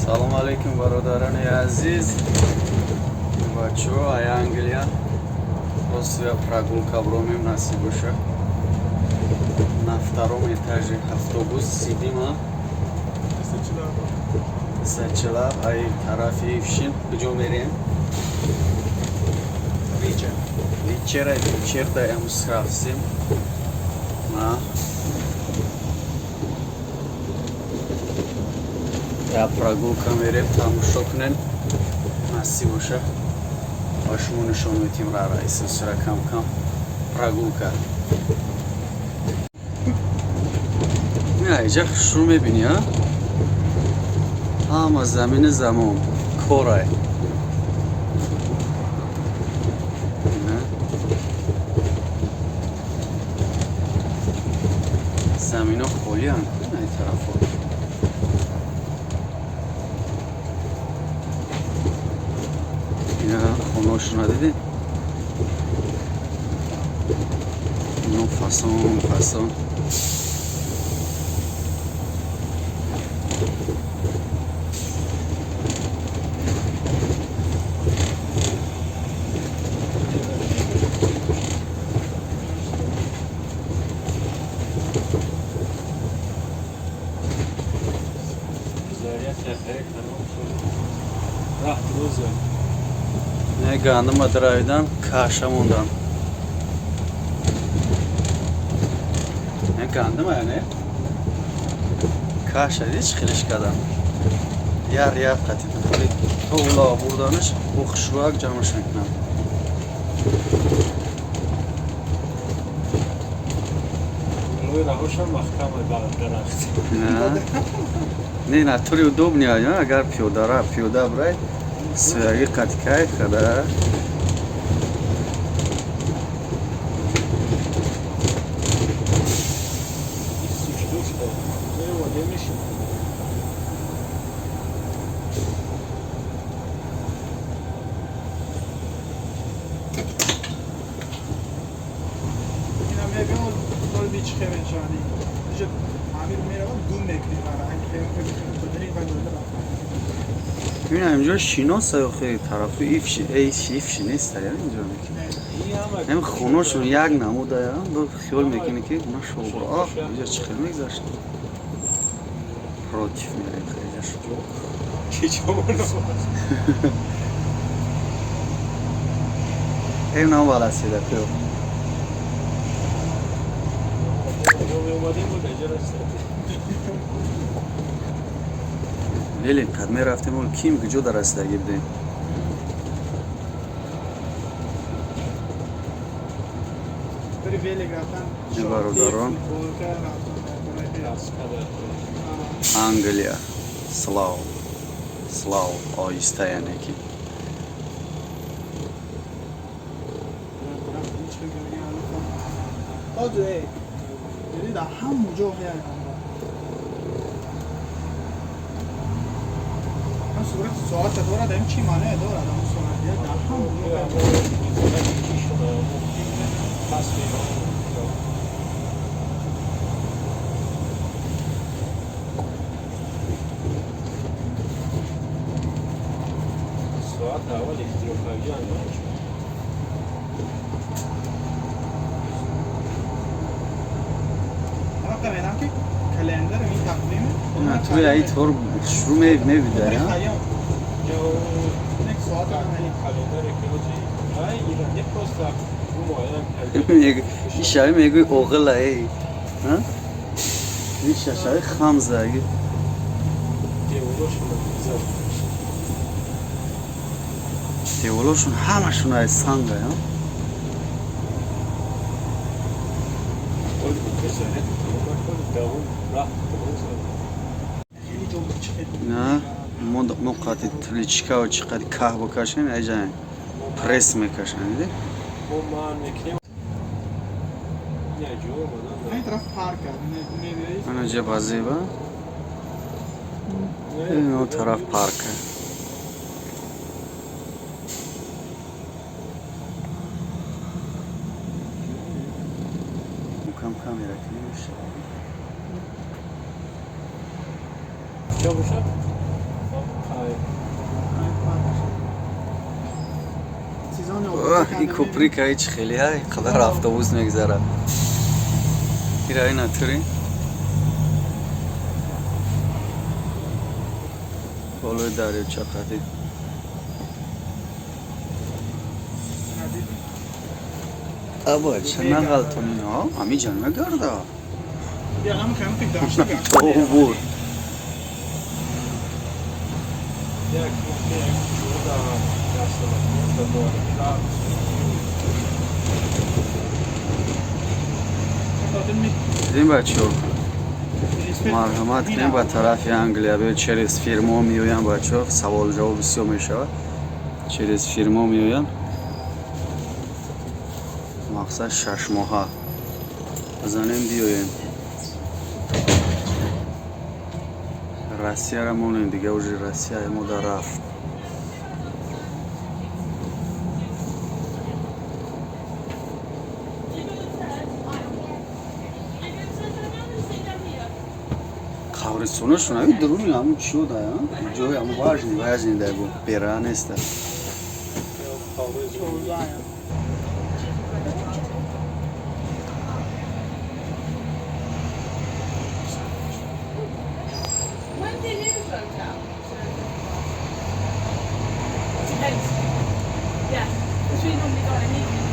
Салом алейкум, бародарони азиз, бачаҳо ай Англия. Ростия прогулка бромем, насиб боша. На втором этаже автобус сидим, а сачила ай тарафи Ившин куҷо мерем? Вечера, вечерда амус рафтем. На я прогулка мерем, тамошо кунем, насиб боша, ба шумо нишон метим. Рара исусра кам кам прогулка. Иҷа хушрӯ мебинӣ, а ҳама замини замон корай. Замино холианд ай тарафо. Ина хонашона дидед, ино фасон фасон. Не гандума даравидан, каша мондан. Не гандума, не каша. Ҳеч хелиш кардам, яр яр қатида хали то улоқ бурданаш бо хушрӯак ҷамъаш мекунам. Не, натури удобный, агар пиёдара пиёда брай, суяги қати кайф када. Бибинам, инҷо шиноса охи, тарафи ифши ифши неста инҷо. Ҳам хонашон як намуда, хиёл мекунӣ, ки на шобур. Ах, инҷа чӣ хел мегзашт, против мерем хелаш. Эй, нам валасида пё. Велим қад мерафтем, ол ким куҷо дар расидагӣ будем. Бародарон, Англия slow, slow, оҳиста, яъне ки. Дар ҳама ҷо сурати соата дорад, ин чӣ маъное дорад? Ам соат дар ҳама ҷо. Соат аввал ихтироъ анҷом шуд. Медам ки календар ин тақвим. Туи ай тор шурӯъ мебидари. Календаре ки ҳоҷи иран просто муайян Ишави мегӯи оғила эй, ишашави хамзаги. Деволошон ҳамашон ай санга. На мо қати тричкао чӣ қади каҳ бикашем, айҷа пресс мекашам, диди. Анаҷа базеба, ин тараф парка. Кам камера ки намешавад. Чо бошад? Ин куприка ҳеч хеле ҳай қадар автобус мегзарад. Ира ина тури болои дарёча қадим. Аба ча нағалтон ино ҳамиҷа мегарда. То буд. Дидем, бачаҳо, марҳамат кунем ба тарафи Англия. Биё, через фирмо меоям, бачаҳо, савол ҷавоб бисёр мешавад. Через фирмо меоям, мақсад 6 моҳа бизанем, биёем. Россияра монем дига, уже Россия мо дар рафт. Қабристонашон ави дуруни ҳамун чиёда, ҷои ҳамун важный важный да бу бера неста. When did you go down to Eight. Yeah, because we normally go in the evening.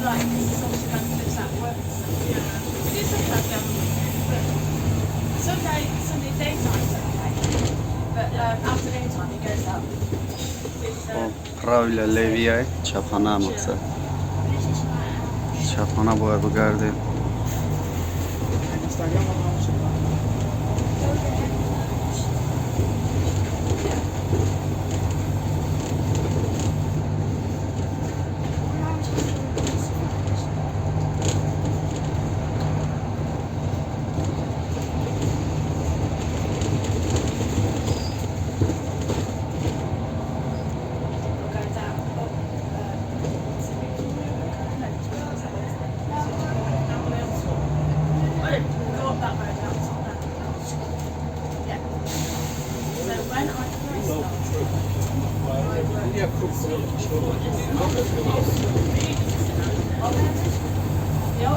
Like, because obviously Dan lives at work and stuff. Yeah. We do sometimes go on the weekend, but Sunday daytime's okay. But afternoon time he goes out with Правила левый чапхона, мақсад чапхона бояд бигардем. Инстаграм ҳам шуд. We'll go down up, is it Victoria Road? No, Victoria Road. Down the old school. Oh, go up that road, down top that old school. Yeah. So when I first started, I worked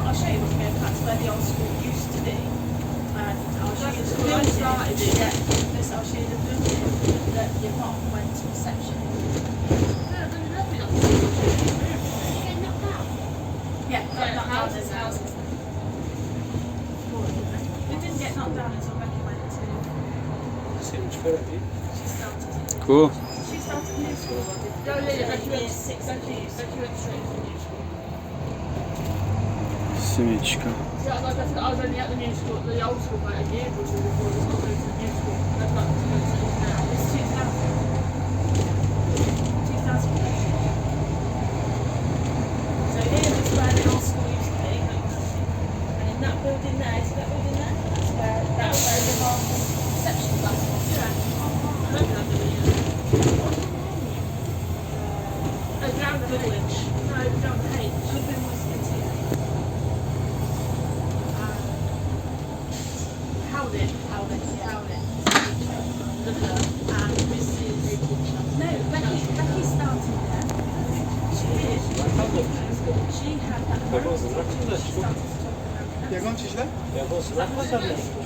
I'll show you when we go past where the old school used to be. And I'll show you the building. Yeah, this, I'll show you the building that your mom went to reception in. Yeah, got knocked down as houses. It didn't get knocked down until Becky went to. She started. Ку. She started new school. Or did Oh, yeah, Becky year went, six. Becky went straight to the new school. Семечка. Yeah, like I said, I was only at the new school, the old school for like a year or two before we got moved to the new school. That's not to it is now. It's 2000. 2013. So here is where the old school used to be. And in that building there, see that building there? That's where the mom's reception class was. Yeah. I remember that building, yeah. Oh, down the Goodwin. H. No, down the H. Goodwin was the TA. Howlett. Howlett, yeah. Howlett. Was the teacher. Look at her. And Mrs. No, Becky started there. She did. She had that American teacher. She started to talk American. Ягон чӣ шуда? Is that that school?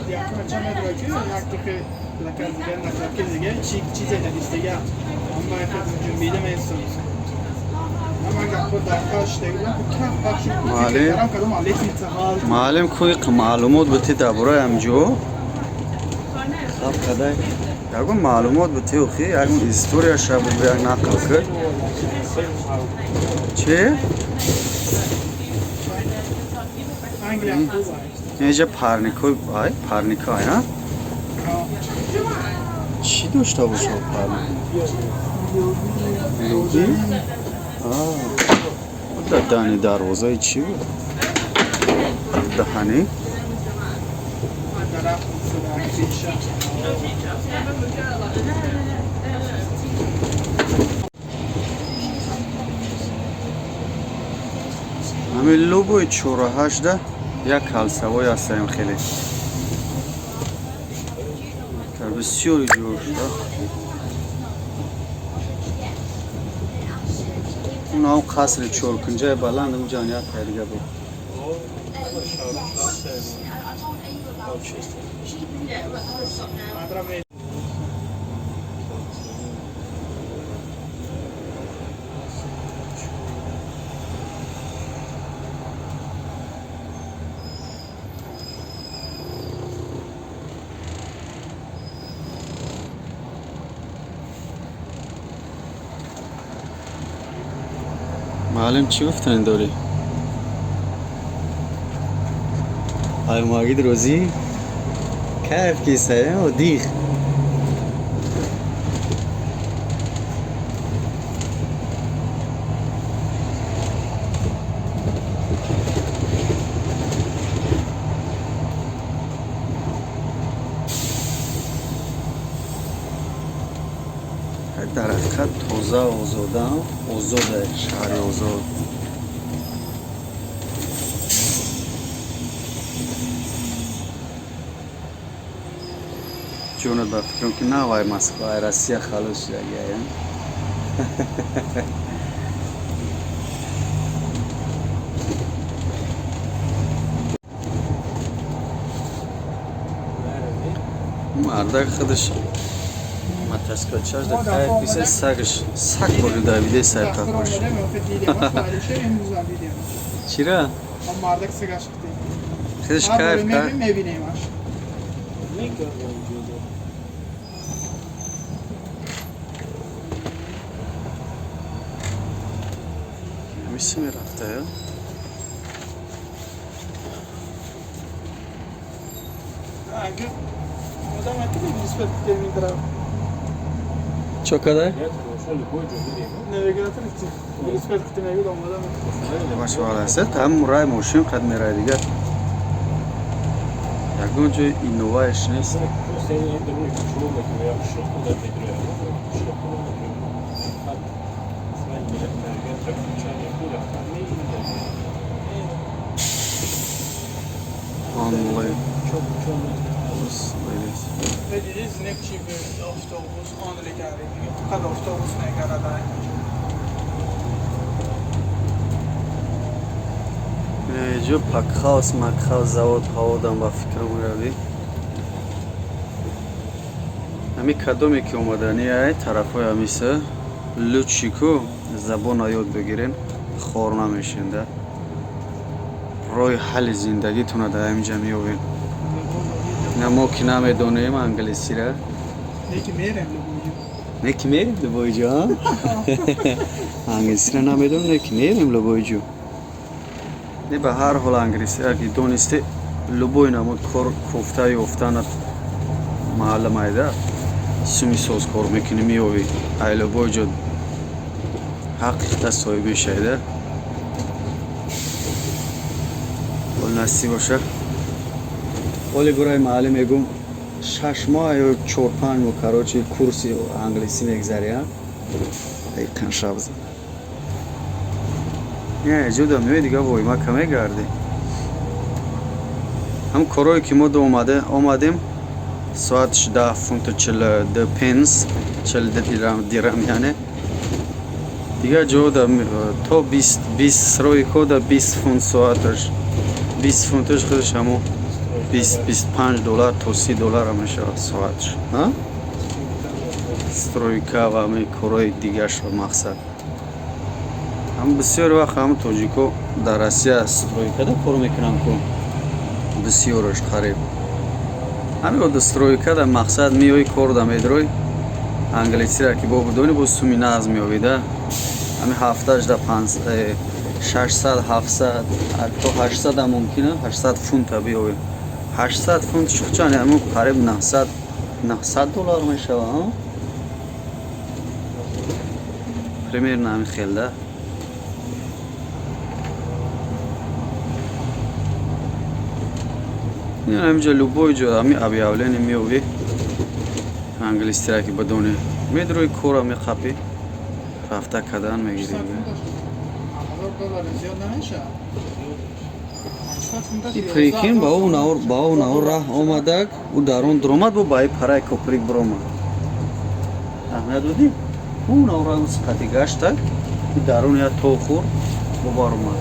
Якум ча медора ки як духи лакар дига наклаки дига чи чизе надистига амма ҷунбида меистам. Ама гапо дар қаш дегудам ку кам пахш шуд. Маълим. Фикр кардам кадом лестница ҳал. Маълим кӯи маълумот бути дар бораи ҳамҷо. Хаб кадай ягон маълумот бути, охи ягон историяша буд, як нақл кӯ чи. Англия хуб аст. Инҷа парникҳои ай парникҳо ай, а чӣ дошта бошад парник луби дар дани дарвозаи чӣ буд даҳанӣ. Дарахт шуда реша. No teacher. I remember a girl like this. Ҳамин. Ҳамин любой чораҳашда як калсавой ҳастаем хеле. Дар бисёри ҷошда. Он ҳам қасри чоркунҷаи баланд унҷа як тарига буд. Маълим чӣ гуфтани дорӣ? Ай магид розӣ? Кайф кисае, дих. Дар ҳақиқат тоза озода, озода шаҳри озод. Ҷонат ба фикрам ки на вай Москва, ай Россия халос шудагия. Мардак худаш мотоциклчаш да кайф биса сагаш саг бори давиде сай қафош. Чира? Мардак сагаш кити. Худаш кайф кард. Мебинемаш. Миси мерафта я? Чо кадай? Там рай мошин қад мерай дигар. Ягон ҷой инноваеш нест. Онлайн. Ҷо пакхаус, макхаус, завод ҳаводам ба фикрам равӣ. Ҳами кадоме ки омадани ай тарафҳои ҳамиса лучику забона ёд бигирен, хор намешенда. Роҳи ҳалли зиндагитона дар ҳаминҷа меёбен. На мо ки намедонем англисира. Не ки мерем любой ҷо, а? Англисира намедонем, не ки мерем любой ҷо. Не ба ҳар ҳол англисира ки донисте любой намуд кор кофта ёфтанат маълум айда. Суми соз кор мекунӣ меёвӣ. Ай любой ҷо ҳақиқата соҳиб мешавида. Ол насиб боша. Оли бураи маълим мегум 6 моҳ ё 4-5 моҳ короче курси англисӣ мегзари, а? Дақиқан шаб зад. Не, ҷуда меои дига войма ка мегардӣ. Ҳам корое ки мо ду омадем соат 10 фунту 42 пенс, 42 дирам яъне. Дигар ҷо да то 20 сройко да 20 фунт соаташ. 20 фунташ худаш ҳамо 20-25 доллар то 30 доллар мешавад соатш. А? Стройка ва ҳамаи корҳои дигарш ба мақсад. Ҳам бисёр вақт ҳам тоҷико дар Россия стройкада кор мекунанд ку. Бисёраш қариб. Ҳамин ода стройкада мақсад меои кор да медрой. Англисира ки бо будони бо суми нағз меовида. Ҳамин ҳафташ да 600, 700, то 800 ҳам мумкин, 800 фунта биёвем. 800 фунт чанд ҳамун қариб 900 доллар мешавад, а? Примерно ҳамин хел да. Ин ҳаминҷо любой ҷо ҳамин объявление меёвӣ. Англисира ки бидонӣ. Медрои кора меқапӣ. Рафта кадан мегирӣ. 1000 доллар зиёд намешавад? И прикинь, ба ӯ навор раҳ омадак, ӯ дар он дуромад, бо ба и параи коприк биромад. Аҳамият додӣ? Ӯ навор раҳ сиқати гаштак, и дар он я то хӯр, бо баромад.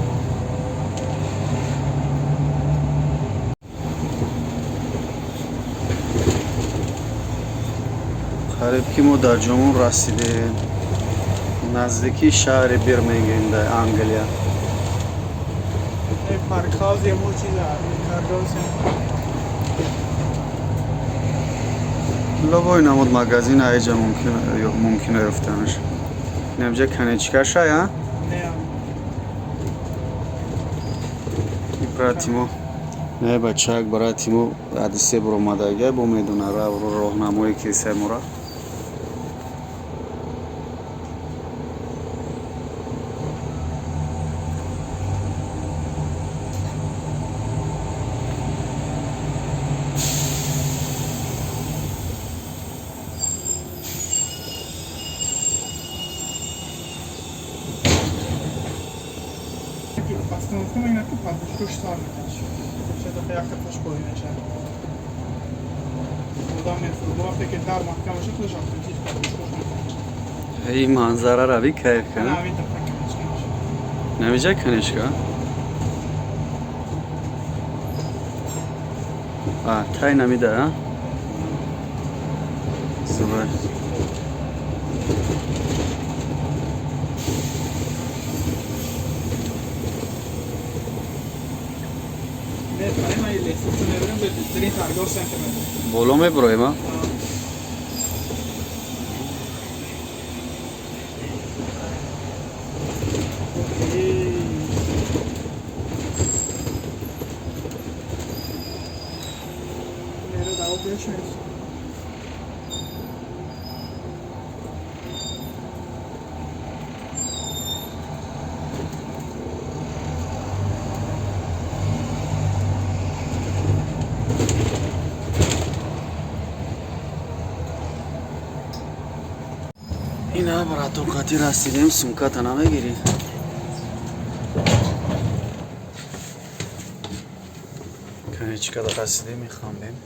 Қариб ки мо дар ҷомон расидем. Наздикии шаҳри Бирмингем дар Англия. Лобои намуд магазин аиҷа мумкин ёфтанаш. Инамҷа канечкаша, я? Брати мо, не бачак, брати мо адисе буромадага, бо медона роҳнамои кисаи мора. Постановка ина ки подушкаш сар мекашад. Се дафъа як кафаш поин мешавад. Одам мефурӯд. Вақте ки дар маҳкам мешавад, худаш автоматик подушкаш мефурӯд. Эй манзараро би кайф кана. Намиҷа канечка? А, тай намида, а? Супер. Боло меброем, а? Ина брато қати расидем, сумката намегирӣ? Канечкада расидем, мехамбем.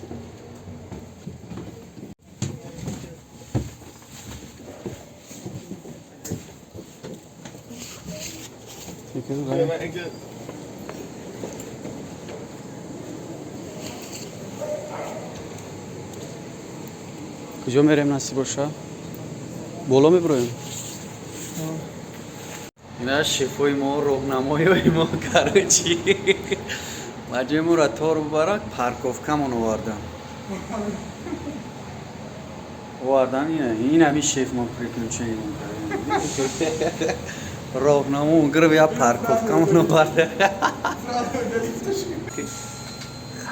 Куҷо мерем насиб боша? Боло меброем? Ина шефои мо, роҳнамоиҳои мо, короче. Маҷои моро тор бубарак, парковкамон овардан. Овардан ин ҳамин шеф мо приключение кардем. Роҳнамо гирифт я парковкамон оварда.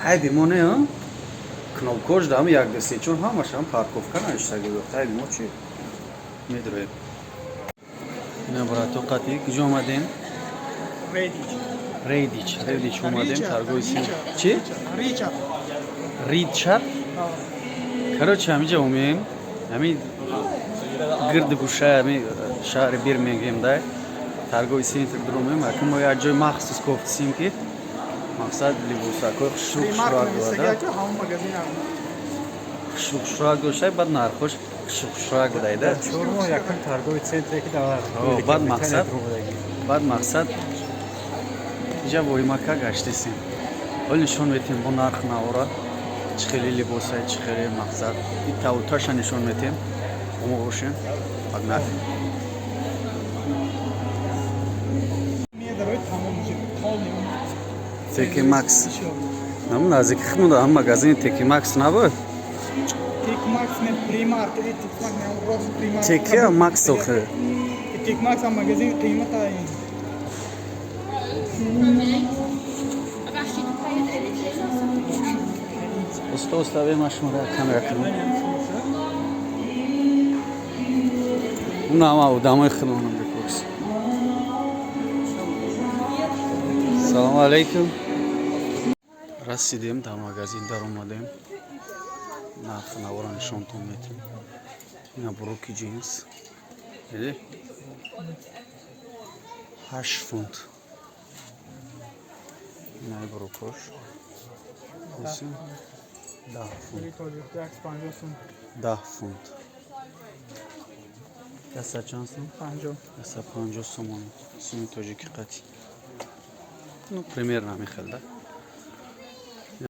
Хайби мо не, а? Кнопкош дам як ду се чор ҳамаш ҳам парковка навиштаги буд. Хайби мо чи? Медроем. Ина брато қати куҷо омадем? Рейдич. Рейдич. Рейдич омадем торговый центр. Чи? Ричард. Ричард? Короче, ҳамиҷа омем. Ҳамин гирди гӯшаи ҳамин шаҳри Бирмингем дай. Торговый центр дуромем. Аки мо як ҷои махсус кофтисем ки мақсад либосакҳои хушрӯ хушрӯак дорад. Хушрӯ хушрӯак дошта, баъд нархош хушрӯак будайда. 4 моҳ якум торговый центре ки дар баъд мақсад иҷа воимака гаштесем. Ҳол нишон метем бо нарх навора чӣ хеле либосае, чӣ хеле мақсад. И тавуташа нишон метем. Мо бошем. Погнали. ТК Макс. Нам наздики худмон ҳам магазини ТК Макс набуд? ТК Макс не Примарк, ТК Макс не рост Примарк. ТК Макс охе. ТК Макс ҳам магазин қимата ин. Уста уста бе машмара камера кунам. Уна ма одамои худмонам бипурс. Салому алейкум. Расидем дар магазин даромадем. Нарх навора нишонтон метем. Ина бруки ҷинс. Диди? 8 фунт. Инай брюкош 10 фунт. Пули тоҷикӣ 150 сум. 10 фунт яса чанд сум? 50. 150 сомон, суми тоҷикӣ қатӣ, ну, примерно ҳамин хел да.